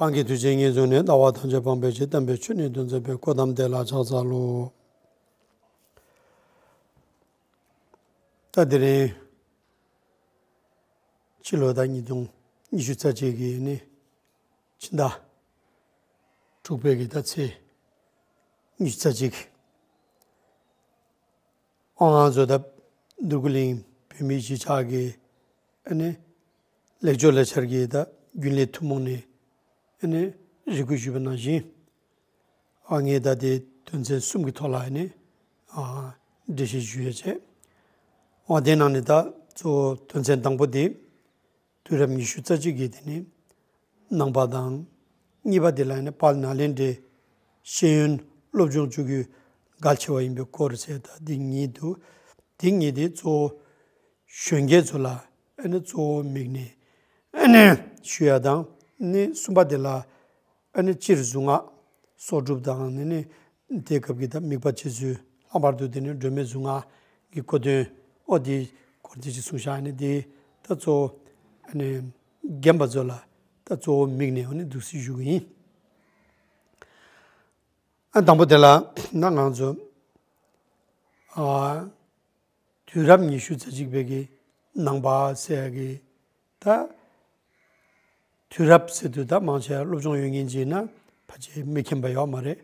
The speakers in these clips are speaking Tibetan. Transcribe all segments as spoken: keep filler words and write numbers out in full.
གང་གི་མཐུ་ཆེན་ངེས་བྱུང་ནས། ལྟ་བ་ཐམས་ཅད་སྤང་བའི་ཕྱིར། དམ་པའི་ཆོས་ནི་སྟོན་མཛད་པའི། གོ་ཏམ་དེ་ལ་ཕྱག་འཚལ་ལོ། ད་དེ་རིང་ཕྱི་ལོ་ཟླ་ཉིས་སྟོང་ཉི་ཤུ་རྩ་གཅིག་གི་ནི་ཕྱི་ཟླ་དྲུག་པའི་གི་ཟླ་ཚེས་ཉི་ཤུ་རྩ་གཅིག་ཨོ་ང་ཚོ་ད་འདུར་ཁུ་གླིང་བོད་མིའི་གཞིས་ཆགས་ཀྱི་ཨ་ནི་ལེགས་བཅོས་ལས་འཆར་གྱི་ད་རྒྱུན་ལས་ཐུན་མོང་ནས་ཨ་ནི་རེ་སྐུལ་ཞུས་པ་ནང་བཞིན། ཨ་ངས་ད་དེ་དོན་ཚན་གསུམ་གྱི་ཐོག་ལ་ཨ་ནི་ཨ་འགྲེལ་བཤད་ཞུ་ཡས་བྱས། ཨ་དེ་ནང་ནས་ད་གཙོ་བོ་དོན་ཚན་དང་པོ་དེ། དུས་རབས་ཉི་ཤུ་རྩ་གཅིག་གི་དེ་ནི་ནང་པ་དང་། གཉིས་པ་དེ་ལ་ནི་དཔལ་ནཱ་ལེནྡྲའི་ཤེས་ཡོན་སློབ་སྦྱོང་བཅུ་དགུའི་གལ་ཆེ་བ་ཡིན་པའི་སྐོར་ཟེར། ད་དེ་གཉིས་འདུག་དེ་གཉིས་དེ་གཙོ་བོ་གཞོན་སྐྱེས་ཚོ་ལ་ཨ་ནི་གཙོ་བོ་དམིགས་ནས་ཨ་ནི་ཞུ་ཡ་དང་། ནི་གསུམ་པ་དེ་ལ་ཨ་ནི་སྤྱིར་གཟུངས་སྔགས་གསོག་སྒྲུབ་དང་ནི་ནི་དེ་སྐབས་ཀྱི་ད་དམིགས་པ་བྱེད་ཚུལ། ལྷག་པར་དུ་དེ་ནི་སྒྲོལ་མའི་གཟུངས་སྔགས་ཀྱི་གོ་དོན། ཨོ་དེའི་སྐོར་དེ་ཅིག་གསུངས་ཤག་ཨ་ནི་དེ་ད་གཙོ་བོ་ཨ་ནི་རྒན་པ་ཚོ་ལ་ད་གཙོ་བོ་དམིགས་ནས་ཨ་ནི་འདུག་སེ་ཞུ་གི་ཡིན། ཨ་དང་པོ་དེ་ལ་ན་ང་ཚོ་ཨ་དུས་རབས་ཉི་ཤུ་རྩ་གཅིག་པའི་གི་ནང་པ་ཟེར་ཡ་གི་ད་དུས་རབས་ཟེར་དུས་ད་མང་ཆེ་བ་སློབ་སྦྱོང་ཡོད་མཁན་ཅིག་ཡིན་ན་ཕལ་ཆེར་མི་མཁྱེན་པ་ཡོད་མ་རེད།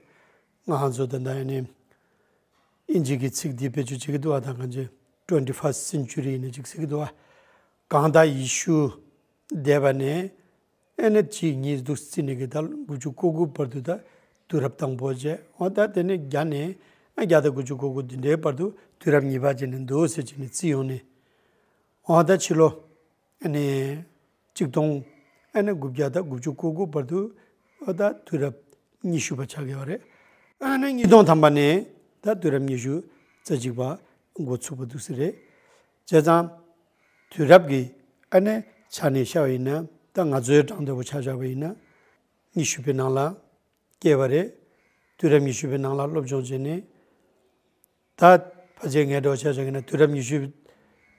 ང་ཚོ་ད་ལྟ་ཡིན་ནའི་ཨིན་ཇི་གི་ཚིག་འདི་བེད་སྤྱོད་བྱེད་ཀྱི་འདུག་བ། ད་གང་ཅི་twenty first century ཡིན་ན་ཅིག་ཟེར་གྱི་འདུག་བ། གང་ལྟར་ཡེ་ཤུ་འདས་པ་ནས་ཨེ་ནས་གཅིག་གཉིས་འདུག་སེ་བརྩིས་ནས་གི་ད་དགུ་བཅུ་གོ་དགུ་བར་དུ་ད་དུས་རབས་དང་པོ་བྱས། འོ་ད་དེ་ནས་བརྒྱ་ནས་ཨ་བརྒྱ་དང་དགུ་བཅུ་གོ་དགུ་འདི་འདྲའི་བར་དུ་དུས་རབས་གཉིས་པ་བྱས་ནས་འདུག་སེ་བྱས་ནས་བརྩིས་ཡོང་ནས། འོ་ད་ཕྱི་ལོ་ཨ་ནི་གཅིག་སྟོང་ཨ་ནི་དགུ་བརྒྱ་དང་དགུ་བཅུ་གོ་དགུ་བར་དུ་འོ་ད་དུས་རབས་ཉི་ཤུ་པ་ཆགས་ཀྱི་ཡོད་རེད། ཨ་ནི་ཉིས་སྟོང་ཐམ་པ་ནས་ད་དུས་རབས་ཉི་ཤུ་རྩ་གཅིག་པ་འགོ་ཚུགས་པ་འདུག་སེ་རེད། བྱས་ཙང་དུས་རབས་ཀྱི་ཨ་ནི་ཆ་ནས་བཤད་པ་ཡིན་ན། ད་ང་ཚོའི་གྲངས་ཐོ་པོ་ཆ་བཞག་པ་ཡིན་ན་ཉི་ཤུ་པའི་ནང་ལ་སྐྱེས་པ་རེད། དུས་རབས་ཉི་ཤུ་པའི་ནང་ལ་སློབ་སྦྱོང་བྱས་ནས། ད་ཕལ་ཆེར་ངས་འདྲ་བོ་ཆ་བཞག་གི་ན་དུས་རབས་ཉི་ཤུ་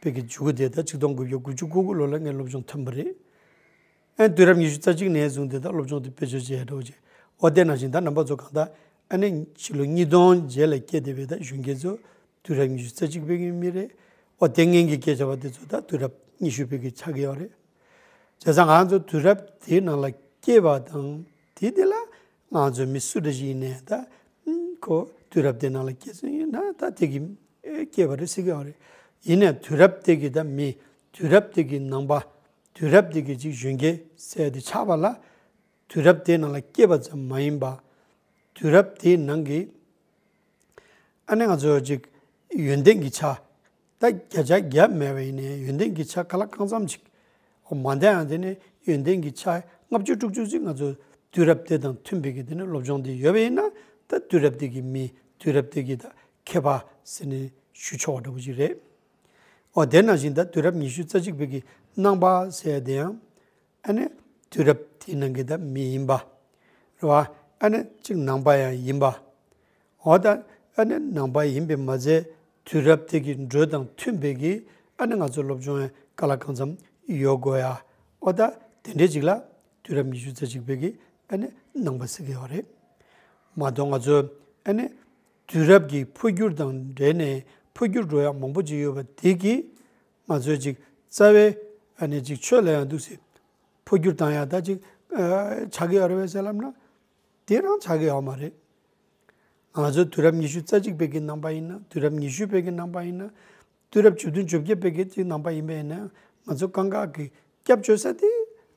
པའི་གི་མཇུག་དེ་ད་ཆིག་སྟོང་དགུ་བརྒྱ་དགུ་བཅུ་གོ་དགུ་ལོ་ལ་ངས་སློབ་སྦྱོང་ཐོན་པ་རེད། ཨ་དུས་རབས་ཉི་ཤུ་རྩ་གཅིག་ནས་བཟུང་སྟེ་ད་སློབ་སྦྱོང་དེ་བེད་སྤྱོད་བྱས་འདྲ་བོ་བྱས། འོ་དེ་ནང་བཞིན་ད་རྣམ་པ་ཚོ་གང་ལྟར་ཨ་ནི་ཕྱི་ལོ་ཉིས་སྟོང་རྗེས་ལ་སྐྱེས་བསྡད་པའི་ད་གཞོན་སྐྱེས་ཚོ་དུས་རབས་ཉི་ཤུ་རྩ་གཅིག་པའི་གི་མི་རེད། འོ་དེ་སྔོན་གྱི་སྐད་ཆ་བ་དེ་ཚོ་ད་དུས་རབས་ཉི་ཤུ་པའི་གི་ཆགས་ཀྱི་ཡོད་རེད། བྱས་ཙང་ང་ཚོ་དུས་རབས་དེའི་ནང་ལ་སྐྱེས་པ་དང་དེ་དེ་ལ་ང་ཚོ་མི་སུ་འདྲ་ཞིག་ཡིན་ནའི་ད་ཁོ་དུས་རབས་དེ་ནང་ལ་སྐྱེས་སོང་ཡིན་ན་ད་དེ་གི་ཨེ་སྐྱེས་པ་རེད་ཟེར་གི་ཡོད་རེད། ཡིན་ནའི་དུས་རབས་དེ་གི་ད་མི་དུས་རབས་དེ་གི་ནང་པ་དུས་རབས་དེ་གི་ཅིག་གཞོན་སྐྱེས་ཟེར་དེ་ཆགས་པ་ལ་དུས་རབས་དེའི་ནང་ལ་སྐྱེས་པ་ཙམ་མ་ཡིན་པ། དུས་རབས་དེའི་ནང་གི་ཨ་ནི་ང་ཚོ་ཅིག་ཡོན་ཏན་གྱི་ཆ་ད་བརྒྱ་ཆ་བརྒྱ་མེད་པ་ཡིན་ནའི་ཡོན་ཏན་གྱི་ཆ་ག་ལ་གང་འཚམ་ཅིག་འོ་མ་འདྲ་ཡང་དེ་ནི་ཡོན་ཏན་གྱི་ཆ་ལྔ་བཅུ་དྲུག་ཅུ་ཅིག་ང་ཚོ་དུས་རབས་དེ་དང་མཐུན་པའི་གི་དེ་ནི་སློབ་སྦྱོང་དེ་ཡོད་པ་ཡིན་ན། ད་དུས་རབས་དེ་གི་མི་དུས་རབས་དེ་གི་ད་མཁས་པ་ཟེར་ནས་ཞུ་ཆོག་པ་འདྲ་པོ་ཅིག་རེད། འོ་དེ་ནང་བཞིན་ད་དུས་རབས་ཉི་ཤུ་རྩ་གཅིག་པའི་གི་ནང་པ་ཟེར་ཡ་དེ་ཡང་ཨ་ནི་དུས་རབས་དེའི་ནང་གི་ད་མི་ཡིན་པ་རེད་བ། ཨ་ནི་གཅིག་ནང་པ་ཡང་ཡིན་པ། འོ་ད་ཨ་ནི་ནང་པ་ཡིན་པས་མ་ཚད་དུས་རབས་དེ་གི་འགྲོས་དང་མཐུན་པའི་གི་ཨ་ནི་ང་ཚོ་སློབ་སྦྱོང་ཡང་ག་ལ་གང་འཚམ་ཡོད་དགོས་ཡ། འོ་ད་དེ་འདྲའི་ཅིག་ལ་དུས་རབས་ཉི་ཤུ་རྩ་གཅིག་པའི་གི་ཨ་ནི་ནང་པ་ཟེར་གི་ཡོད་རེད། མ་གཏོགས་ང་ཚོ་ཨ་ནི་དུས་རབས་ཀྱི་འཕོ་འགྱུར་དང་འབྲེལ་ནས་འཕོ་འགྱུར་འགྲོ་ཡ་མང་པོ་ཅིག་ཡོད་པ་དེ་གི་ང་ཚོས་ཅིག་རྩ་བའི་ཨ་ནི་ཅིག་ཆོས་ལ་ཡང་འདུག་སེ་འཕོ་འགྱུར་བཏང་ཡ་ད་ཅིག་ཨ་ཆགས་ཀྱི་ཡོད་རེད་པས་ཟེར་ལབ་ན་དེ་རང་ཆགས་ཀྱི་ཡོད་མ་རེད། ང་ཚོ་དུས་རབས་ཉི་ཤུ་རྩ་གཅིག་པའི་གི་ནང་པ་ཡིན་ན། དུས་རབས་ཉི་ཤུ་པའི་གི་ནང་པ་ཡིན་ན། དུས་རབས་བཅུ་བདུན་བཅོ་བརྒྱད་པའི་གི་ཅིག་ནང་པ་ཡིན་པ་ཡིན་ན་ང་ཚོ་གང་ག་གི་སྐྱབས་བཅོལ་ས་དེ་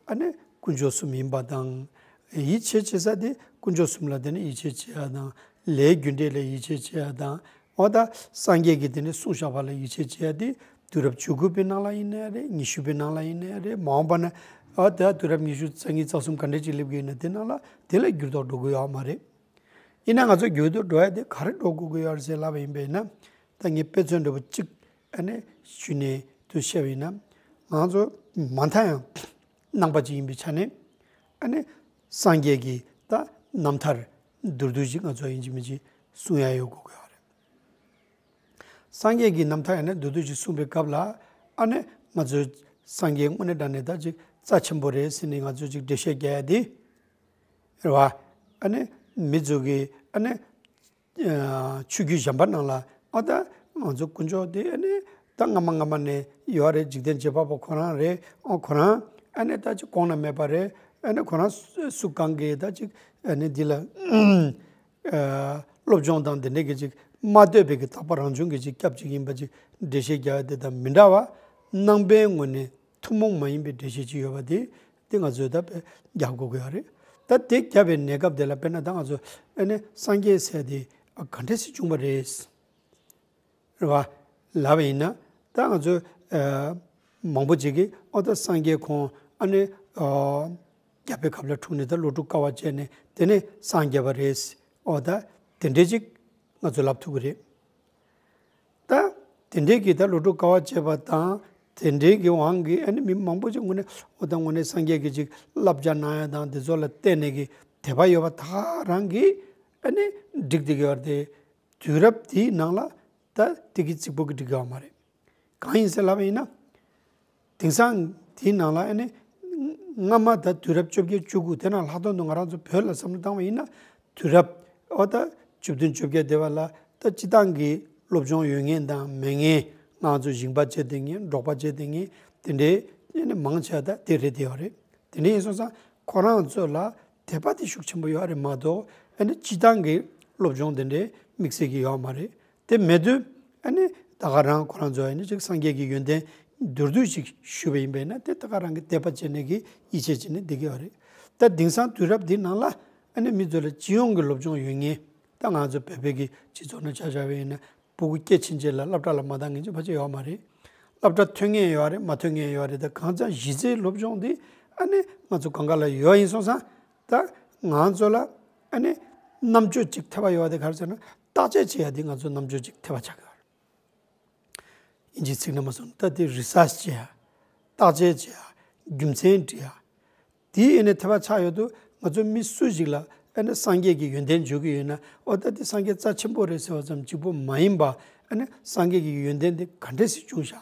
ཨ་ནི་དཀོན་མཆོག་གསུམ་ཡིན་པ་དང་། ཡིད་ཆེས་བྱེད་ས་དེ་དཀོན་མཆོག་གསུམ་ལ་དེ་ནི་ཡིད་ཆེས་བྱེད་ཡ་དང་། ལས་རྒྱུ་འབྲས་ལ་ཡིད་ཆེས་བྱེད་ཡ་དང་། འོ་ད་སངས་རྒྱས་ཀྱིས་དེ་ནི་གསུངས་བཞག་པ་ལ་ཡིད་ཆེས་བྱེད་ཡ་དེ་དུས་རབས་བཅུ་དགུ་པའི་ནང་ལ་ཡིན་ནའི་རེད། ཉི་ཤུ་པའི་ནང་ལ་ཡིན་ནའི་རེད། མ་འོངས་པ་ན་འོ་ད་དུས་རབས་ཉི་ཤུ་རྩ་གཉིས་རྩ་གསུམ་ག་འདྲ་ཅིག་སླེབས་ཀྱི་ཡོད་ན་དེ་ནང་ལ་དེ་ལ་འགྱུར་ལྡོག་འགྲོ་གི་ཡོད་མ་རེད། ཡིན་ན་ང་ཚོ་འགྱུར་ལྡོག་འགྲོ་ཡ་དེ་ག་རེ་འགྲོ་དགོས་ཀྱི་ཡོད་རེད་ཟེར་ལབ་པ་ཡིན་པས་ན། ད་ངས་དཔེ་མཚོན་འདྲ་པོ་གཅིག་ཨ་ནི་ཞུས་ནས་དུ་བཤད་པ་ཡིན་ན། ང་ཚོ་མ་མཐའ་ཡང་ནང་པ་ཅིག་ཡིན་པའི་ཆ་ནས་ཨ་ནི་སངས་རྒྱས་ཀྱི་ད་རྣམ་ཐར་མདོར་བསྡུས་ཤིག་ང་ཚོ་ཡིན་གཅིག་མིན་གཅིག་གསུང་ཡ་ཡོད་དགོས་ཀྱི་ཡོད་རེད། སངས་རྒྱས་ཀྱི་རྣམ་ཐར་ཡང་ན་མདོར་བསྡུས་ཤིག་གསུངས་པའི་སྐབས་ལ་ཨ་ནི་ང་ཚོ་སངས་རྒྱས་དངོས་གནས་དྲང་གནས་ད་ཅིག་རྩ་ཆེན་པོ་རེད་ཟེར་ནས་ང་ཚོ་ཅིག་འགྲེལ་བཤད་རྒྱག་ཡ་དེ། རེད་བ། ཨ་ནི་མི་ཚོ་གི་ཨ་ནི་ཆོས་བརྒྱུད་གཞན་པ་ནང་ལ་ཨ་ད་ང་ཚོ་དཀོན་མཆོག་དེ་ཨ་ནི་ད་སྔ་མ་སྔ་མ་ནས་ཡོད་རེད། འཇིག་རྟེན་བྱེད་པ་པོ་ཁོ་རང་རེད། ཨོ་ཁོ་རང་ཨ་ནི་ད་ཅིག་གོང་ན་མེད་པ་རེད། ཨ་ནི་ཁོ་རང་སུ་གང་གིས་ད་ཅིག་ཨ་ནི་འདི་ལ་སློབ་སྦྱོང་དང་དེ་འདྲས་ཀྱི་ཅིག་མ་ལྟོས་པའི་གི་རྟག་པ་རང་བྱུང་གི་ཅིག་སྐྱབས་ཅིག་ཡིན་པ་ཅིག་འགྲེལ་བཤད་རྒྱག་ཡ་དེ་དང་མི་འདྲ་བ། ནང་པའི་ངོས་ནས་ཐུན་མོང་མ་ཡིན་པའི་འགྲེལ་བཤད་ཅིག་ཡོད་པ་དེ་དེ་ང་ཚོས་ད་དཔེ་རྒྱག་དགོས་ཀྱི་ཡོད་རེད། ད་དེ་བརྒྱབ་པའི་གནས་སྐབས་དེ་ལ་དཔེར་ན་ད་ང་ཚོ་ཨ་ནི་སངས་རྒྱས་ཟེར་དེ་ཨ་ག་འདྲས་སེ་བྱུང་བ་རེད། རེད་བ། ལབ་པ་ཡིན་ན་ད་ང་ཚོ་ཨ་མང་པོ་ཅིག་གིས་ཨོ་ད་སངས་རྒྱས་ཁོང་ཨ་ནི་ཨ་རྒྱལ་པོའི་ཁབ་ལ་འཁྲུངས་ནས་ད་བློ་གྲོས་དཀའ་བ་སྤྱད་ནས་དེ་ནས་སངས་རྒྱས་པ་རེད། ཨོ་ད་དེ་འདྲས་ཅིག་ང་ཚོ་ལབ་ཐུབ་ཀྱི་རེད། ད་དེ་འདྲས་ཀྱི་ད་བློ་གྲོས་དཀའ་བ་སྤྱད་པ་དང་དེ་འདྲས་ཀྱི་དབང་གིས་ཨ་ནི་མི་མང་པོ་ཅིག་དངོས་གནས་ཨོ་ད་དངོས་གནས་སངས་རྒྱས་ཀྱི་ཅིག་བསླབ་བྱ་གནང་ཡ་དང་དེ་ཚོ་ལ་བརྟེན་ནས་ཀྱི་དད་པ་ཡོད་པ་ད་ག་རང་གིས་ཨ་ནི་འགྲིག་བསྡད་ཀྱི་ཡོད་རེད་དེ། དུས་རབས་དེའི་ནང་ལ་ད་དེ་གི་གཅིག་པོ་གི་འགྲིག་གི་ཡོད་མ་རེད། གང་ཡིན་ཟེར་ལབ་པ་ཡིན་ན། དེང་སང་དེའི་ནང་ལ་ཨ་ནི་སྔ་མ་ད་དུས་རབས་བཅོ་བརྒྱད་བཅུ་དགུ་དེ་ནང་ལྷག་དོན་དུ་ང་རང་ཚོ་བོད་ལ་བསམ་བློ་བཏང་བ་ཡིན་ན། དུས་རབས་ཨོ་ད་བཅུ་བདུན་བཅོ་བརྒྱད་དེ་བ་ལ་ད་སྤྱི་བཏང་གི་སློབ་སྦྱོང་ཡོད་མཁན་དང་མེད་མཁན། ང་ཚོ་ཞིང་པ་བྱས་བསྡད་མཁན། འབྲོག་པ་བྱས་བསྡད་མཁན་དེ་འདྲའི་ཨ་ནི་མང་ཆེ་བ་ད་དེ་རེད་བསྡད་ཡོད་རེད། དེ་འདྲ་ཡིན་སོང་ཙང་ཁོ་རང་ཚོ་ལ་དད་པ་དེ་ཤུགས་ཆེན་པོ་ཡོད་རེད་མ་གཏོགས་ཨ་ནི་སྤྱི་བཏང་གི་སློབ་སྦྱོང་དེ་འདྲའི་དམིགས་བསལ་གྱི་ཡོད་མ་རེད། དེ་མེད་དུས་ཨ་ནི་ད་ག་རང་ཁོ་རང་ཚོ་ཨ་ནི་ཅིག་སངས་རྒྱས་ཀྱི་ཡོན་ཏན་མདོར་བསྡུས་ཤིག་ཞུས་པ་ཡིན་པས་ན་དེ་ད་ག་རང་གི་དད་པ་བྱས་ནས་ཀྱི་ཡིད་ཆེས་བྱས་ནས་བསྡད་ཀྱི་ཡོད་རེད། ད་དེང་སང་དུས་རབས་འདི་ནང་ལ་ཨ་ནི་མི་ཚོ་ལ་སྤྱི་ཡོངས་ཀྱི་སློབ་སྦྱོང་ཡོད་མཁན། ད་ང་ཚོ་བོད་པའི་གི་སྤྱི་ཚོགས་ནང་ཆ་བཞག་པ་ཡིན་ན་ཕྲུ་གུ་སྐྱེས་ཕྱིན་ཆད་ལ་སློབ་གྲྭ་ལ་མ་བཏང་མཁན་ཅིག་ཕལ་ཆེར་ཡོད་མ་རེད། སློབ་གྲྭ་ཐོན་མཁན་ཡོད་རེད། མ་ཐོན་མཁན་ཡོད་རེད། ད་གང་ལྟར་གཞི་རྩའི་སློབ་སྦྱོང་འདི་ཨ་ནི་ང་ཚོ་གང་ག་ལ་ཡོད་ཡིན་སོང་ཙང་ད་ང་ཚོ་ལ་ཨ་ནི་རྣམ་དཔྱོད་ཅིག་ཐེབས་པ་ཡོད་པ་དེ་ག་རེ་ཟེར་ན་བརྟག་དཔྱད་བྱེད་ཡ་འདི་ང་ཚོ་རྣམ་དཔྱོད་ཅིག་ཐེབས་པ་ཆགས་ཀྱི་ཡོད་རེད། ཨིན་ཇིའི་ཚིག་ནས་མ་སོང་ད་དེ་རི་སར་ཆི་བྱེད་ཡ། བརྟག་དཔྱད་བྱེད་ཡ། རྒྱུ་མཚན་འདྲི་ཡ། དེའི་ཨེ་ནས་ཐེབས་པ་ཆགས་ཡོད་དུས་ང་ཚོ་མི་སུ་ཞིག་ལ་ཨེ་ནས་སངས་རྒྱས་ཀྱི་ཡོན་ཏན་བརྗོད་ཀྱི་ཡོད་ན་ཨོ་ད་དེ་སངས་རྒྱས་རྩ་ཆེན་པོ་རེད་ཟེར་བ་ཙམ་གཅིག་པོ་མ་ཡིན་པ། ཨེ་ནས་སངས་རྒྱས་ཀྱི་ཡོན་ཏན་དེ་ག་འདྲས་སེ་བྱུང་ཤག་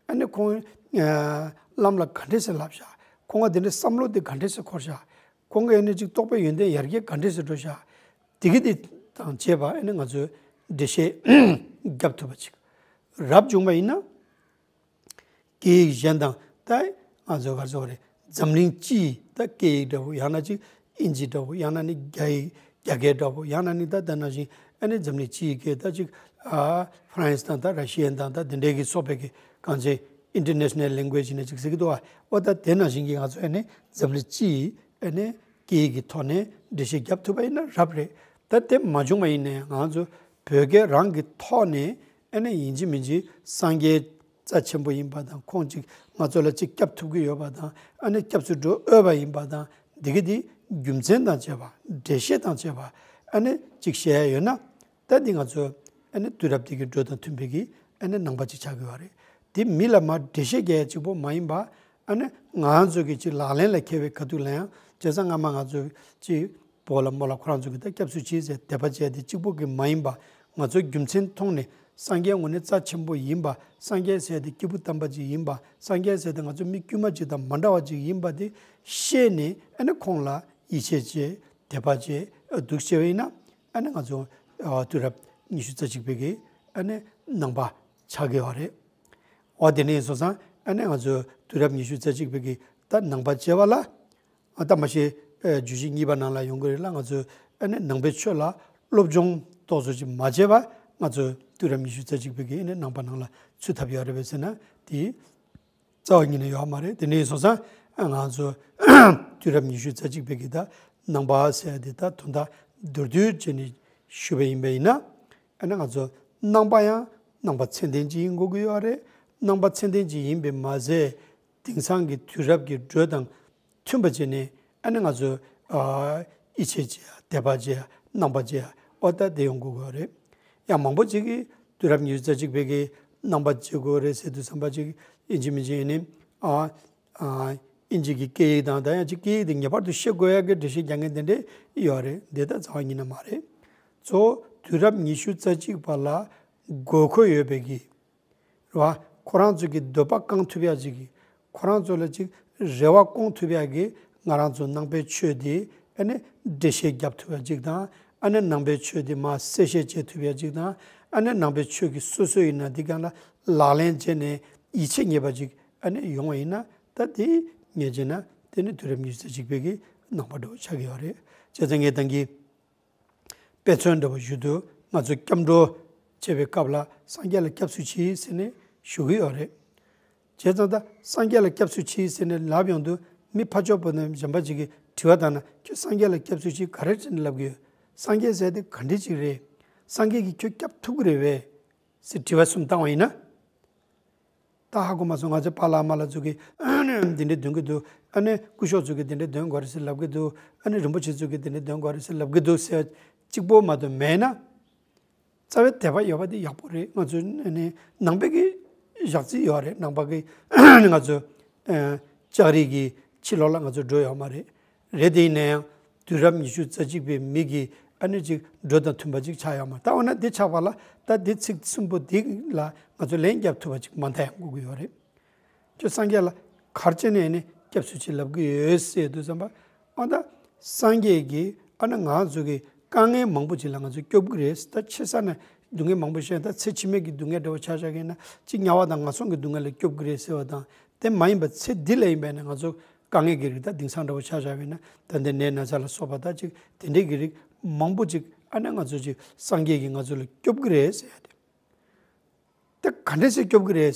ཨེ་ནས་ཁོང་ཨ་ལམ་ལ་ག་འདྲས་སེ་བསླབ་ཤག་ཁོང་ག་དེ་འདྲའི་བསམ་བློ་དེ་ག་འདྲས་སེ་འཁོར་ཤག་ཁོང་ག་ཨེ་ནས་ཅིག་རྟོགས་པའི་ཡོན་ཏན་ཡར་རྒྱས་ག་འདྲས་སེ་འགྲོ་ཤག་དེ་གི་དེ་དང་བཅས་པ་ཨེ་ནས་ང་ཚོས་འགྲེལ་བཤད་རྒྱབ་ཐུབ་པ་ཅིག་རབ་བྱུང་བ་ཡིན་ན། སྐད་ཡིག་གཞན་དང་ད་ང་ཚོ་ག་ཚོད་རེད། འཛམ་གླིང་སྤྱི་ཡི་ད་སྐད་ཡིག་འདྲ་བོ། ཡང་ན་ཅིག་ཨིན་ཇི་འདྲ་བོ། ཡང་ན་ནི་རྒྱ་ཡིག་རྒྱ་སྐད་འདྲ་བོ། ཡང་ན་ནི་ད་ད་ནང་བཞིན་ཨ་ནི་འཛམ་གླིང་སྤྱི་ཡི་སྐད་ད་ཅིག་ཨ་ཧྥ་རན་སི་དང་ད་ར་ཤི་ཡན་དང་ད་དེ་འདྲའི་གི་སོགས་པའི་གི་གང་ཅི་ཨིན་ཊར་ནེ་ཤ་ནལ་ལེང་གུ་ཨེ་ཇི་ནས་ཅིག་ཟེར་གི་འདུག་བ། འོ་ད་དེ་ནང་བཞིན་གི་ང་ཚོ་ཨ་ནི་འཛམ་གླིང་སྤྱི་ཡི་ཨ་ནི་སྐད་ཡིག་གི་ཐོག་ནས་འགྲེལ་བཤད་རྒྱབ་ཐུབ་པ་ཡིན་ན་རབ་རེད། ད་དེ་མ་བྱུང་བ་ཡིན་ནའི་ང་ཚོ་བོད་སྐད་རང་གི་ཐོག་ནས་ཨ་ནི་ཡིན་གཅིག་མིན་གཅིག་སངས་རྒྱས་རྩ་ཆེན་པོ་ཡིན་པ་དང་། ཁོང་ཅིག་ང་ཚོ་ལ་ཅིག་སྐྱབས་ཐུབ་ཀྱི་ཡོད་པ་དང་། ཨ་ནི་སྐྱབས་སུ་འགྲོ་འོས་པ་ཡིན་པ་དང་། འདི་གི་འདི་རྒྱུ་མཚན་དང་བཅས་པ། འགྲེལ་བཤད་དང་བཅས་པ་ཨ་ནི་ཅིག་བཤད་ཡ་ཡོད་ན། ད་འདི་ང་ཚོ་ཨ་ནི་དུས་རབས་འདི་གི་འགྲོས་དང་མཐུན་པའི་གི་ཨ་ནི་ནང་པ་ཅིག་ཆགས་ཀྱི་ཡོད་རེད། འདི་མི་ལ་མར་འགྲེལ་བཤད་རྒྱག་ཡ་གཅིག་པོ་མ་ཡིན་པ། ཨ་ནི་ང་ཚོ་གི་ཅིག་ལག་ལེན་ལ་འཁེལ་བའི་ཁ་ཐུག་ལ་ཡང་། བྱས་ཙང་སྔ་མ་ང་ཚོ་ཅིག་བོ་ལ་མོ་ལ་ཁོ་རང་ཚོ་གི་ད་སྐྱབས་སུ་མཆི་ཟེར་དད་པ་བྱས་ཏེ་གཅིག་པོ་གི་མ་ཡིན་པ། ང་ཚོ་རྒྱུ་མཚན་མཐོང་ནས་སངས་རྒྱས་དངོས་གནས་རྩ་ཆེན་པོ་ཡིན་པ། སངས་རྒྱས་ཟེར་ཏེ་སྐྱེས་བུ་དམ་པ་ཅིག་ཡིན་པ། སངས་རྒྱས་ཟེར་ཏེ་ང་ཚོ་མི་དཀྱུས་མ་ཅིག་དང་མ་འདྲ་བ་ཅིག་ཡིན་པ་དེ་ཤེས་ནས། ཨ་ནི་ཁོང་ལ་ཡིད་ཆེས་བྱས་དད་པ་བྱས་འདུག་བྱས་པ་ཡིན་ན། ཨ་ནི་ང་ཚོ་ཨ་དུས་རབས་ཉི་ཤུ་རྩ་གཅིག་པའི་གི་ཨ་ནི་ནང་པ་ཆགས་ཀྱི་ཡོད་རེད། འོ་དེ་ནས་སོང་ཙང་ཨ་ནི་ང་ཚོ་དུས་རབས་ཉི་ཤུ་རྩ་གཅིག་པའི་གི་ད་ནང་པ་བྱས་པ་ལ། ཨ་ད་མ་གཞི་ཨ་བརྗོད་གཞི་གཉིས་པ་ནང་ལ་ཡོང་གི་རེད་ལ། ང་ཚོས་ཨ་ནི་ནང་པའི་ཆོས་ལ་སློབ་སྦྱོང་ཏོག་ཙམ་ཅིག་མ་བྱས་པ་ང་ཚོ་དུས་རབས་ཉི་ཤུ་རྩ་གཅིག་པའི་གི་ཨ་ནི་ནང་པ་ནང་ལ་ཚུད་ཐུབ་ཡོད་རེད་པས་ཟེར་ན་དེ་རྩ་བ་ཉིད་ནས་ཡོད་མ་རེད། དེ་འདྲ་ཡིན་སོང་ཙང་ང་ཚོ་དུས་རབས་ཉི་ཤུ་རྩ་གཅིག་པའི་གི་ད་ནང་པ་ཟེར་ཡ་དེ་ད་དོན་དག་མདོར་བསྡུས་བྱས་ནས་ཞུས་པ་ཡིན་པ་ཡིན་ན། ཨ་ནི་ང་ཚོ་ནང་པ་ཡང་ནང་པ་ཚད་ལྡན་ཅིག་ཡིན་དགོས་ཀྱི་ཡོད་རེད། ནང་པ་ཚད་ལྡན་ཅིག་ཡིན་པས་མ་ཟད། དེང་སང་གི་དུས་རབས་ཀྱི་འགྲོས་དང་མཐུན་པ་བྱས་ནས། ཨ་ནི་ང་ཚོས་ཨ་ཡིད་ཆེས་བྱེད་ཡ། དད་པ་བྱེད་ཡ། ནང་པ་བྱེད་ཡ། འོ་ད་དེ་ཡོང་དགོས་ཀྱི་ཡོད་རེད། ཡང་མང་པོ་ཅིག་གིས་དུས་རབས་ཉི་ཤུ་རྩ་གཅིག་པའི་གི་ནང་པ་བྱེད་དགོས་རེད་ཟེར་དུས་ཙམ་པ་ཅིག་ཡིན་གཅིག་མིན་གཅིག་ཡིན་ནི་ཨ་ཨ་ཨིན་ཇི་གི་སྐད་ཡིག་དང་། ད་ཡང་ཅིག་སྐད་ཡིག་དེ་ངེས་པར་དུ་ཤེས་དགོས་ཡ་གི་འགྲེལ་བཤད་རྒྱག་མཁན་དེ་འདྲས་ཡོད་རེད། འདི་ད་རྩ་བ་ཉིད་ནས་མ་རེད། གཙོ་བོ་དུས་རབས་ཉི་ཤུ་རྩ་གཅིག་པ་ལ་དགོས་མཁོ་ཡོད་པའི་གི་རེད་བ། ཁོ་རང་ཚོ་གི་འདོད་པ་བསྐང་ཐུབ་ཡ་ཅིག་གི། ཁོ་རང་ཚོ་ལ་ཅིག་རེ་བ་སྐོང་ཐུབ་ཡ་གི། ང་རང་ཚོ་ནང་པའི་ཆོས་འདི་ ཨ་ནི་འགྲེལ་བཤད་རྒྱབ་ཐུབ་ཡ་གཅིག་དང་། ཨ་ནི་ནང་པའི་ཆོས་དེ་མར་གསལ་བཤད་བྱེད་ཐུབ་ཡ་གཅིག་དང་། ཨ་ནི་ནང་པའི་ཆོས་ཀྱི་སོ་སོ་ཡིན་ན་འདི་གང་ལ་ལག་ལེན་བྱས་ནས་ཡིད་ཆེས་རྙེད་པ་གཅིག་ཨ་ནི་ཡོང་བ་ཡིན་ན། ད་དེ་ངས་བྱས་ན་དེ་ནི་དུས་རབས་ཉི་ཤུ་རྩ་གཅིག་པའི་གི་ནང་པ་འདྲ་བོ་ཆགས་ཀྱི་ཡོད་རེད། བྱས་ཙང་ངས་ད་གིན་དཔེ་མཚོན་འདྲ་བོ་ཞུ་དུས། ང་ཚོ་སྐྱབས་འགྲོ་བྱེད་པའི་སྐབས་ལ་སངས་རྒྱས་ལ་སྐྱབས་སུ་མཆི་ཟེར་ནས་ཞུ་གི་ཡོད་རེད། བྱས་ཙང་ད་སངས་རྒྱས་ལ་སྐྱབས་སུ་མཆི་ཟེར་ནས་ལབ་ཡོང་དུས། མི་ཕར་ཕྱོགས་པོ་ནས་གཞན་པ་ཅིག་གིས་དྲི་བ་བཏང་ན། ཁྱོད་སངས་རྒྱས་ལ་སྐྱབས་སུ་མཆི་ག་རེ་བྱས་ནས་ལབ་གི་ཡོད། སངས་རྒྱས་ཟེར་དེ་ག་འདྲ་ཅིག་རེད། སངས་རྒྱས་ཀྱིས་ཁྱོད་སྐྱབས་ཐུབ་ཀྱི་རེད་པས་ཟེར་དྲི་བ་གསུམ་བཏང་བ་ཡིན་ན། ད་ཧ་གོ་མ་སོང་། ང་ཚོའི་པཱ་ལགས་མ་ལགས་ཚོ་གིས་འདི་འདྲ་འདོན་གྱི་འདུག་ཨ་ནི་སྐུ་ཞབས་ཚོ་གིས་འདི་འདྲ་འདོན་དགོས་རེད་ཟེར་ལབ་ཀྱི་འདུག་ཨ་ནི་རིན་པོ་ཆེ་ཚོ་གིས་འདི་འདྲ་འདོན་དགོས་རེད་ཟེར་ལབ་ཀྱི་འདུག་ཟེར་གཅིག་པོ་མ་གཏོགས་མེད་ན། རྩ་བའི་དད་པ་ཡོད་པ་དེ་ཡག་པོ་རེད། ང་ཚོ་ནི་ནང་པའི་གི་ཞག་རྩི་ཡོད་རེད། ནང་པ་གི་ང་ཚོ་ལྕགས་རིགས་ཀྱི་ཕྱི་ལོགས་ལ་ང་ཚོ་འགྲོ་ཡོད་མ་རེད། རེད་དེ་ཡིན་ན་ཡང་དུས་རབས་ཉི་ཤུ་རྩ་གཅིག་པའི་མི་གི་ཨ་ནི་ཅིག་འགྲོས་དང་མཐུན་པ་ཅིག་ཆགས་ཡོད་མ་རེད། ད་འོ་ན་དེ་ཆགས་པ་ལ་ད་དེ་ཚིག་གསུམ་པོ་དེ་ལ་ང་ཚོ་ལན་རྒྱབ་ཐུབ་པ་ཅིག་མ་མཐའ་ཡང་དགོས་ཀྱི་ཡོད་རེད། ཁྱོད་སངས་རྒྱས་ལ་ག་རེ་བྱས་ནས་ནི་སྐྱབས་སུ་མཆི་ལབ་ཀྱི་ཡོད་ཟེར་དུས་ཙམ་པ། ཨ་ད་སངས་རྒྱས་ཀྱིས་ཨ་ནི་ང་ཚོ་གི་དཀའ་ངལ་མང་པོ་ཅིག་ལ་ང་ཚོ་སྐྱོབ་ཀྱི་རེད། ད་ཆེ་ས་ནས་སྡུག་བསྔལ་མང་པོ་བཤད། ད་ཚེ་ཕྱི་མའི་གི་སྡུག་བསྔལ་འདྲ་བོ་ཆ་བཞག་གི་ཡིན་ན་ཅིག་དམྱལ་བ་དང་ངན་སོང་གི་སྡུག་བསྔལ་ལ་སྐྱོབ་ཀྱི་རེད་ཟེར་བ་དང་། དེ་མ་ཡིན་པ་ཚེ་འདི་ལ་ཡིན་པ་ཡིན་ན་ང་ཚོ་དཀའ་ངལ་གྱི་རིགས་ད་དེང་སང་འདྲ་བོ་ཆ་བཞག་པ་ཡིན་ན། ད་ལྟའི་ནད་ན་ཚ་ལ་སོགས་པ་ད་ཅིག་དེ་འདྲའི་གི་རིགས་མང་པོ་ཅིག་ཨ་ནི་ང་ཚོ་ཅིག་སངས་རྒྱས་ཀྱིས་ང་ཚོ་ལ་སྐྱོབ་ཀྱི་རེད་ཟེར་ཡ་དེ། དེ་ག་འདྲས་སེ་སྐྱོབ་ཀྱི་རེད།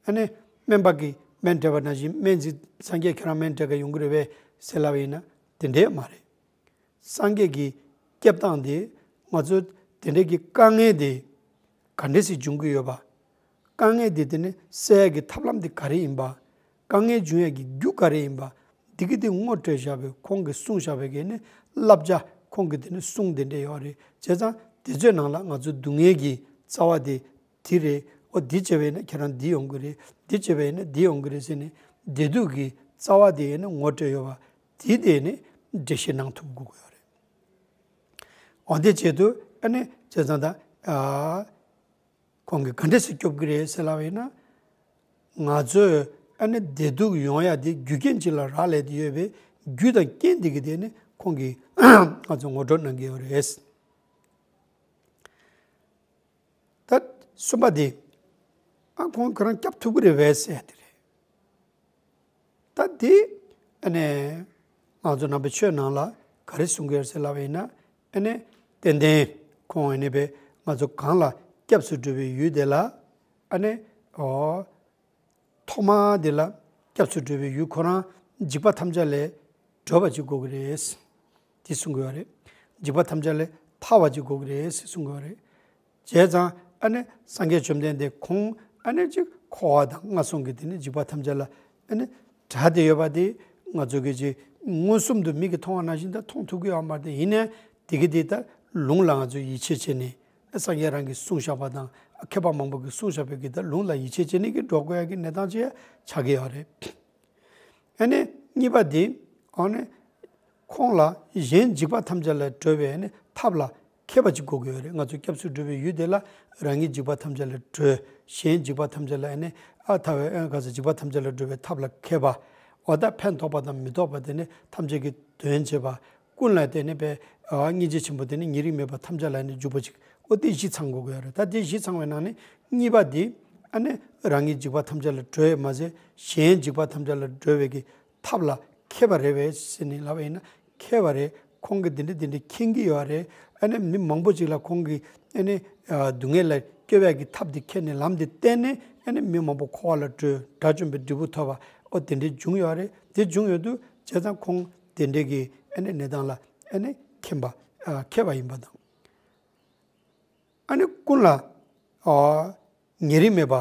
ཨ་ནི་སྨན་པ་གིས་སྨན་སྤྲད་པ་ནང་བཞིན། སྨན་ཅིག་སངས་རྒྱས་ཁྱེད་རང་སྨན་སྤྲད་ག་ཡོང་གི་རེད་པས་ཟེར་ལབ་པ་ཡིན་ན། དེ་འདྲས་མ་རེད། སངས་རྒྱས་ཀྱི་སྐྱོབ་སྟངས་དེ་ང་ཚོ་དེ་འདྲས་ཀྱི་དཀའ་ངལ་དེ་ག་འདྲས་སེ་འབྱུང་གི་ཡོད་པ། དཀའ་ངལ་དེ་དེ་ནི་སེལ་ཡ་གི་ཐབས་ལམ་དེ་ག་རེ་ཡིན་པ། དཀའ་ངལ་འབྱུང་ཡ་གི་རྒྱུ་ག་རེ་ཡིན་པ། འདི་གི་དེ་ངོ་སྤྲོད་བཞག་པའི་ཁོང་གིས་གསུངས་བཞག་པའི་གི་ནི་བསླབ་བྱ། ཁོང་གིས་དེ་ནི་གསུང་དེ་འདྲས་ཡོད་རེད། བྱས་ཙང་དེ་ཚོའི་ནང་ལ་ང་ཚོ་སྡུག་བསྔལ་གྱི་རྩ་བ་དེ་དེ་རེད། ཨོ་འདི་བྱས་པས་ན་ཁྱེད་རང་འདི་ཡོང་གི་རེད། འདི་བྱས་པས་ན་འདི་ཡོང་གི་རེད་ཟེར་ནས་བདེ་སྡུག་གི་རྩ་བ་དེ་ནི་ངོ་སྤྲོད་ཡོད་པ་དེ་དེ་ནི་འགྲེལ་བཤད་གནང་ཐུབ་དགོས་ཀྱི་ཡོད་རེད། འོ་དེ་བྱེད་དུས་ཨ་ནི་བྱས་ཙང་ད་ཨ། ཁོང་གིས་ག་འདྲས་སེ་སྐྱོབ་ཀྱི་རེད་ཟེར་ལབ་པ་ཡིན་ན། ང་ཚོས་ཨ་ནི་བདེ་སྡུག་ཡོང་ཡ་དེ་རྒྱུ་རྐྱེན་ཅིག་ལ་རག་ལས་ཏེ་ཡོད་པས། རྒྱུ་དང་རྐྱེན་དེ་གི་དེ་ནི་ཁོང་གིས་ང་ཚོ་ངོ་སྤྲོད་གནང་གི་ཡོད་རེད། ད་གསུམ་པ་དེ། ཨ་ཁོང་ཁོ་རང་སྐྱོབ་ཐུབ་ཀྱི་རེད་པས་ཟེར་ཡ་དེ་རེད། ད་དེ་ཨ་ནི་ང་ཚོ་ནང་པའི་ཆོས་ནང་ལ་ག་རེ་གསུང་གི་ཡོད་ཟེར་ལབ་པ་ཡིན་ན། ཨ་ནི་ཏན་ཏན་ཁོང་ཨ་ནི་པས་ང་ཚོ་གང་ལ་སྐྱབས་སུ་འགྲོ་བའི་ཡུལ་དེ་ལ། ཨ་ནི་ཨོ་ཐོག་མ་དེ་ལ་སྐྱབས་སུ་འགྲོ་བའི་ཡུལ་ཁོ་རང་འཇིགས་པ་ཐམས་ཅད་ལས་གྲོལ་བ་ཅིག་དགོས་ཀྱི་རེད། དེ་གསུང་གི་ཡོད་རེད། འཇིགས་པ་ཐམས་ཅད་ལས་ཐར་བ་ཅིག་དགོས་ཀྱི་རེད་ཟེར་གསུང་གི་ཡོད་རེད། བྱས་ཙང་ཨ་ནི་སངས་རྒྱས་བཅོམ་ལྡན་འདས་ཁོང་ཨ་ནི་ཅིག་འཁོར་བ་དང་ངན་སོང་གི་དེ་ནི་འཇིགས་པ་ཐམས་ཅད་ལ་ཨ་ནི་བྲལ་ཏེ་ཡོད་པ་དེ་ང་ཚོ་གི་ཅིག་མངོན་སུམ་དུ་མིག་གིས་མཐོང་བ་ནང་བཞིན་ད་མཐོང་ཐུབ་ཀྱི་ཡོད་མ་རེད། ཡིན་ནའི་དེ་གི་དེ་ད་ལུང་ལ་ང་ཚོ་ཡིད་ཆེས་བྱས་ནས། སངས་རྒྱས་རང་གིས་གསུངས་བཞག་པ་དང་། མཁས་པ་མང་པོ་གིས་གསུངས་བཞག་པའི་གི་ད་ལུང་ལ་ཡིད་ཆེས་བྱས་ནས་གི་འགྲོ་དགོས་ཡ་གི་གནས་སྟངས་ཅིག་ཆགས་ཀྱི་ཡོད་རེད། ཨ་ནི་གཉིས་པ་དེ། ཨ་ནི་ཁོང་ལ་གཞན་འཇིགས་པ་ཐམས་ཅད་ལས་གྲོལ་བའི་ཨ་ནི་ཐབས་ལ་མཁས་པ་ཅིག་དགོས་ཀྱི་ཡོད་རེད། ང་ཚོ་སྐྱབས་སུ་འགྲོ་བའི་ཡུལ་དེ་ལ་རང་ཉིད་འཇིགས་པ་ཐམས་ཅད་ལས་གྲོལ། གཞན་འཇིགས་པ་ཐམས་ཅད་ལ་ཨ་ནི་ཨ་ཐར་བའི་ཨ་ག་ས་འཇིགས་པ་ཐམས་ཅད་ལས་གྲོལ་བའི་ཐབས་ལ་མཁས་པ། འོ་ད་ཕན་ཐོགས་པ་དང་མི་ཐོགས་པ་དེ་ནི་ཐམས་ཅད་ཀྱི་དོན་བྱེད་པ། ཀུན་ལ་དེ་ནི་པའི་ཨ་སྙིང་རྗེ་ཆེན་པོ་དེ་ནི་ཉེ་རིང་མེད་པ་ཐམས་ཅད་ལ་ནི་འཇུག་པ་ཅིག་འོ་དེ་བཞི་ཚང་དགོས་ཀྱི་ཡོད་རེད། ད་དེ་བཞི་ཚང་བའི་ནང་ནས་གཉིས་པ་དེ་ཨ་ནི་རང་ཉིད་འཇིགས་པ་ཐམས་ཅད་ལས་གྲོལ་བ་མ་ཟད་གཞན་འཇིགས་པ་ཐམས་ཅད་ལས་གྲོལ་བའི་གི་ཐབས་ལ་མཁས་པ་རེད་པས་ཟེར་ནས་ལབ་པ་ཡིན་ན་མཁས་པ་རེད། ཁོང་གིས་དེ་འདྲ་དེ་འདྲ་མཁྱེན་གྱི་ཡོད་རེད། ཨ་ནི་མི་མང་པོ་ཅིག་ལ་ཁོང་གིས་ཨ་ནི་ཨ་སྡུག་བསྔལ་ལས་སྐྱོབ་ཡ་གི་ཐབས་དེ་མཁྱེན་ནས་ལམ་དེ་བསྟན་ནས་ཨ་ནི་མི་མང་པོ་འཁོར་བ་ལས་གྲོལ། དགྲ་བཅོམ་པའི་འབྲས་བུ་ཐོབ་པ་འོ་དེ་འདྲ་བྱུང་ཡོད་རེད། དེ་བྱུང་ཡོད་དུས་བྱས་ཙང་ཁོང་དེ་འདྲའི་གི་ཨ་ནི་གནས་སྟངས་ལ་ཨ་ནི་མཁྱེན་པ་ཨ་མཁས་པ་ཡིན་པ་དང་། ཨ་ནི་ཀུན་ལ་ཨ་ཉེ་རིང་མེད་པ་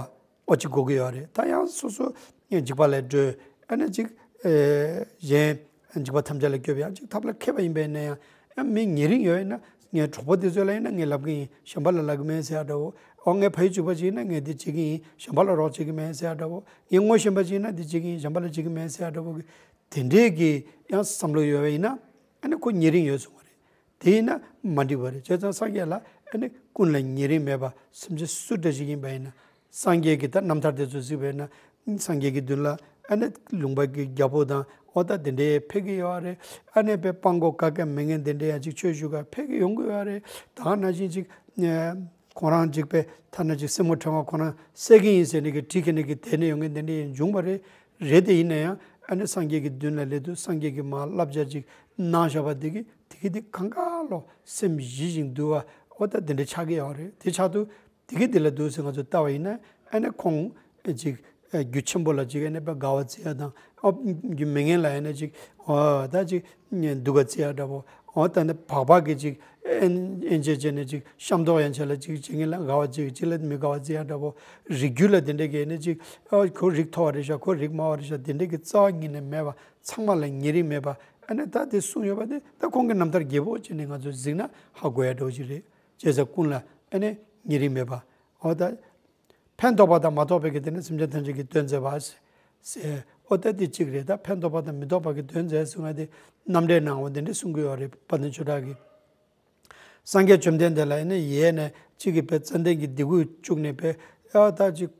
འོ་ཅིག་དགོས་ཀྱི་ཡོད་རེད། ད་ཡང་སོ་སོ་འཇིགས་པ་ལས་གྲོལ། ཨ་ནི་ཅིག་ཨེ་གཞན་འཇིགས་པ་ཐམས་ཅད་ལས་སྐྱོབ་ཡང་ཅིག་ཐབས་ལ་མཁས་པ་ཡིན་པས་ན་ཡང་། ཡང་མི་ཉེ་རིང་ཡོད་ཡིན་ན་ངའི་གྲོགས་པོ་དེ་ཚོ་ལ་ཡིན་ན་ངས་ལབ་ཀྱི་ཡིན། གཞན་པ་ལ་ལབ་ཀྱི་མེད་ཟེར་ཡ་འདྲ་བོ། འོ་ངའི་ཕ་ཡུལ་གཅིག་པ་ཅིག་ཡིན་ན་ངས་འདི་བྱེད་ཀྱི་ཡིན། གཞན་པ་ལ་རོགས་བྱེད་ཀྱི་མེད་ཟེར་ཡ་འདྲ་བོ། ངའི་ངོ་ཤེས་པ་ཅིག་ཡིན་ན་འདི་བྱེད་ཀྱི་ཡིན། གཞན་པ་ལ་བྱེད་ཀྱི་མེད་ཟེར་ཡ་འདྲ་བོ་གི་དེ་འདྲའི་གི་ཡང་བསམ་བློ་ཡོད་པ་ཡིན་ན་ཨ་ནི་ཁོ་ཉེ་རིང་ཡོད་སོང་བ་རེད། དེ་ཡིན་ན་མ་འགྲིག་པ་རེད། བྱས་ཙང་སངས་རྒྱས་ལ་ཨ་ནི་ཀུན་ལ་ཉེ་རིང་མེད་པ་སེམས་ཅན་སུ་འདྲ་ཞིག་ཡིན་པ་ཡིན་ན། སངས་རྒྱས་ཀྱི་ད་རྣམ་ཐར་དེ་ཚོ་གཟིགས་པས་ན་སངས་རྒྱས་ཀྱི་མདུན་ལ་ཨ་ནི་ལུང་པ་གི་རྒྱལ་པོ་དང་ འོ་ད་དེ་འདྲའི་ཕེབས་ཀྱི་ཡོད་རེད། ཨ་ནི་པའི་སྤྲང་པོ་ག་གེ་མེད་མཁན་དེ་འདྲའི་ཡང་ཅིག་ཆོས་ཞུ་ག་ཕེབས་ཀྱི་ཡོང་གི་ཡོད་རེད། ད་ག་ནང་བཞིན་ཅིག་ཁོང་རང་ཅིག་པའི་ཐ་ན་ཅིག་སེན་མོ་ཕྲེང་བ་ཁོང་རང་བསད་ཀྱི་ཡིན་ཟེར་ནས་ཀྱི་བྲིས་ཀྱི་ནས་ཀྱི་དེ་ནས་ཡོང་མཁན་དེ་འདྲ་ཡང་བྱུང་བ་རེད། རེད་དེ་ཡིན་ན་ཡང་ཨ་ནི་སངས་རྒྱས་ཀྱི་མདུན་ལ་སླེབས་དུས་སངས་རྒྱས་ཀྱིས་མར་བསླབ་བྱ་ཅིག་གནང་བཞག་པ་དེ་གི་དེ་གི་དེ་གང་ག་ལོ་སེམས་ཞི་ཞིང་དུལ་བ། འོ་ད་དེ་འདྲ་ཆགས་ཀྱི་ཡོད་རེད། དེ་ཆགས་དུས་དེ་གི་དེ་ལ་འདུག་ཟེར་ང་ཚོ་ལྟ་བ་ཡིན་ན་ཨ་ནི་ཁོང་ཅིག་རྒྱུ་ཆེན་པོ་ལ་ཅིག་ཨ་ནི་པ་དགའ་བ་བརྩི་ཡ་དང་། ཨ་རྒྱུ་མེད་མཁན་ལ་ཨ་ནི་ཅིག་འོ་ད་ཅིག་སྡུག་ག་བརྩི་ཡ་འདྲ་པོ། འོ་ད་ནི་བག་ཕེབས་ཀྱི་ཅིག་ཨེན་ཨེན་ཅེ་ཅེ་ནས་ཅིག་ཤ་མདོག་ཡན་ཆད་ལ་ཅིག་བྱེད་མཁན་ལ་དགའ་བ་བརྩི་ཡ། ཅིག་ལ་མི་དགའ་བ་བརྩི་ཡ་འདྲ་པོ། རིགས་རྒྱུད་ལ་དེ་འདྲ་གི་ཨ་ནི་ཅིག་ཨ་ཁོ་རིགས་མཐོ་བ་རེད་ཤག་ཁོ་རིགས་དམའ་བ་རེད་ཤག་དེ་འདྲ་གི་རྩ་བ་ཉིད་ནས་མེད་པ། ཚང་མ་ལ་ཉེ་རིང་མེད་པ། ཨ་ནི་ད་དེ་གསུངས་ཡོད་པ་དེ་ད་ཁོང་གི་རྣམ་ཐར་རྒྱས་པོ་བྱས་ནས་ང་ཚོས་གཟིགས་ན་ཧ་གོ་ཡ་འདྲ་པོ་ཅིག་རེད། བྱས་ཙང་ཀུན་ལ་ཨ་ནི་ཉེ་རིང་མེད་པ། འོ་ད་ཕན་འདོགས་པ་དང་མ་འདོགས་པའི་གི་དེ་ནི་སེམས་ཅན་ཐམས་ཅད་ཀྱི་དོན་མཛད་པ་ཟེར། འོ་ད་དེ་གཅིག་རེད། ད་ཕན་འདོགས་པ་དང་མི་འདོགས་པ་གི་དོན་མཛད་གསུང་བ་དེ་རྣམ་འགྲེལ་ནང་འོ་དེ་འདྲ་གསུང་གི་ཡོད་རེད། དཔལ་ལྡན་ཆོས་གྲགས་ཀྱིས། སངས་རྒྱས་བཅོམ་ལྡན་འདས་ལ་ཡིན་ན་ཡས་ནས་གཅིག་གིས་པའི་ཙན་དན་གྱི་ལྡེ་གུ་བཅུག་ནས་པའི་ཨ་ད་ཅིག་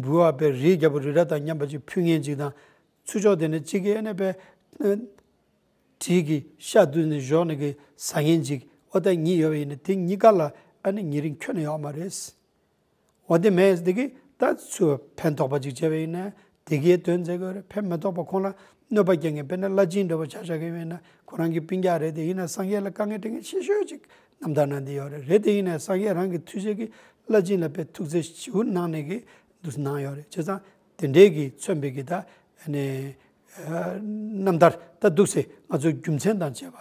འབུལ་བ་པའི་རིའི་རྒྱལ་པོ་རི་རབ་དང་མཉམ་པ་ཅིག་ཕུལ་མཁན་ཅིག་དང་། ཚུར་ཕྱོགས་དེ་ནས་གཅིག་གིས་ཨ་ནི་པའི་དྲིས་ཀྱི་ཤ་བསྡུས་ནས་བཞོགས་ནས་ཀྱི་ཟ་མཁན་ཅིག་འོ་ད་གཉིས་ཡོད་པ་ཡིན་ན་དེ་གཉིས་ཀ་ལ་ཨ་ནི་ཉེ་རིང་ཁྱོན་ནས་ཡོད་མ་རེད། འོ་དེ་མེད་དེ་གི་ད་ཚུར་ཕན་ཐོགས་པ་ཅིག་བྱས་པ་ཡིན་ན་དེ་གའི་དོན་མཛད་དགོས་རེད། ཕན་མི་ཐོགས་པ་ཁོང་ལ་གནོད་པ་སྐྱེལ་མཁན་དཔེར་ན་བླ་སྦྱིན་འདྲ་པོ་ཆ་བཞག་གི་ཡིན་ན་ཁོ་རང་གི་སྤུན་ཀྱག་རེད། དེ་ཡིན་ན་སངས་རྒྱས་ལ་དཀའ་ངལ་སྤྲད་མཁན་ཆེ་ཤོས་ཅིག་རྣམ་ཐར་ནང་དེ་ཡོད་རེད། རེད་དེ་ཡིན་ན་སངས་རྒྱས་རང་གི་ཐུགས་རྗེ་གིས་བླ་སྦྱིན་ལ་དཔེ་ཐུགས་བརྩེ་ཞེ་པོ་གནང་ནས་གི་འདུག་གནང་ཡོད་རེད། བྱས་ཙང་དེ་འདྲའི་གི་མཚོན་པའི་གི་ད་ཨ་ནི་རྣམ་ཐར་ད་འདུག་སེ་ང་ཚོ་རྒྱུ་མཚན་དང་བཅས་པ་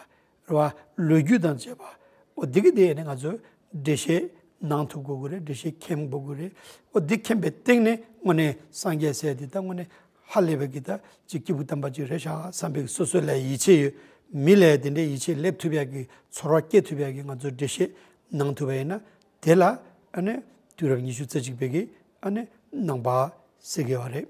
རེད་བ། ལོ་རྒྱུས་དང་བཅས་པ་འོ་འདི་གི་དེ་ནི་ང་ཚོ་འགྲེལ་བཤད་གནང་ཐུབ་དགོས་ཀྱི་རེད། འགྲེལ་བཤད་མཁྱེན་དགོས་ཀྱི་རེད། འོ་འདི་མཁྱེན་པའི་སྟེང་ནས་དངོས་གནས་སངས་རྒྱས་ཟེར་དེ་ད་དངོས་གནས་ཧ་ལས་པའི་གི་ད་ཅིག་སྐྱེས་བུ་དམ་པ་ཅིག་རེད་ཤག་བསམ་པའི་སོ་སོ་ལ་ཡིད་ཆེས་ཡོད། མི་ལ་དེ་འདྲའི་ཡིད་ཆེས་སླེབས་ཐུབ་ཡག་གི་ཚོར་བ་སྐྱེ་ཐུབ་ཡག་གི་ང་ཚོ་འགྲེལ་བཤད་གནང་ཐུབ་པ་ཡིན་ན་དེ་ལ་ཨ་ནི་དུས་རབས་ཉི་ཤུ་རྩ་གཅིག་པའི་གི་ཨ་ནི་ནང་པ་ཟེར་གི་ཡོད་རེད།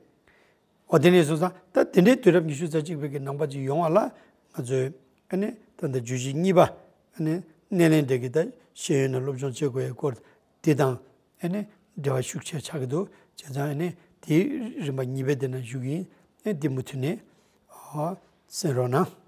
འོ་དེ་ནས་སོང་ཙང་ད་དེ་འདྲའི་དུས་རབས་ཉི་ཤུ་རྩ་གཅིག་པའི་གི་ནང་པ་ཅིག་ཡོང་བ་ལ་ང་ཚོས་ཨ་ནི་ད་ལྟ་བརྗོད་གཞི་གཉིས་པ་ཨ་ནི་སྣེ་ལེན་འབྲས་ཀྱི་ད་ཤེས་ཡོན་ནས་སློབ་སྦྱོང་བྱེད་དགོས་ཡའི་སྐོར་དེ་དང་ཨ་ནི་འབྲེལ་བ་ཤུགས་ཆེ་ཆགས་ཀྱི་འདུག་བྱས་ཙང་ཨ་ནི་དེའི་རིམ་པ་གཉིས་པའི་དེ་ན་ཞུ་གི་ཡིན། ཨ་ནི་དེ་མུ་མཐུད་ནས་ཨ་གསན་རོགས་གནང་།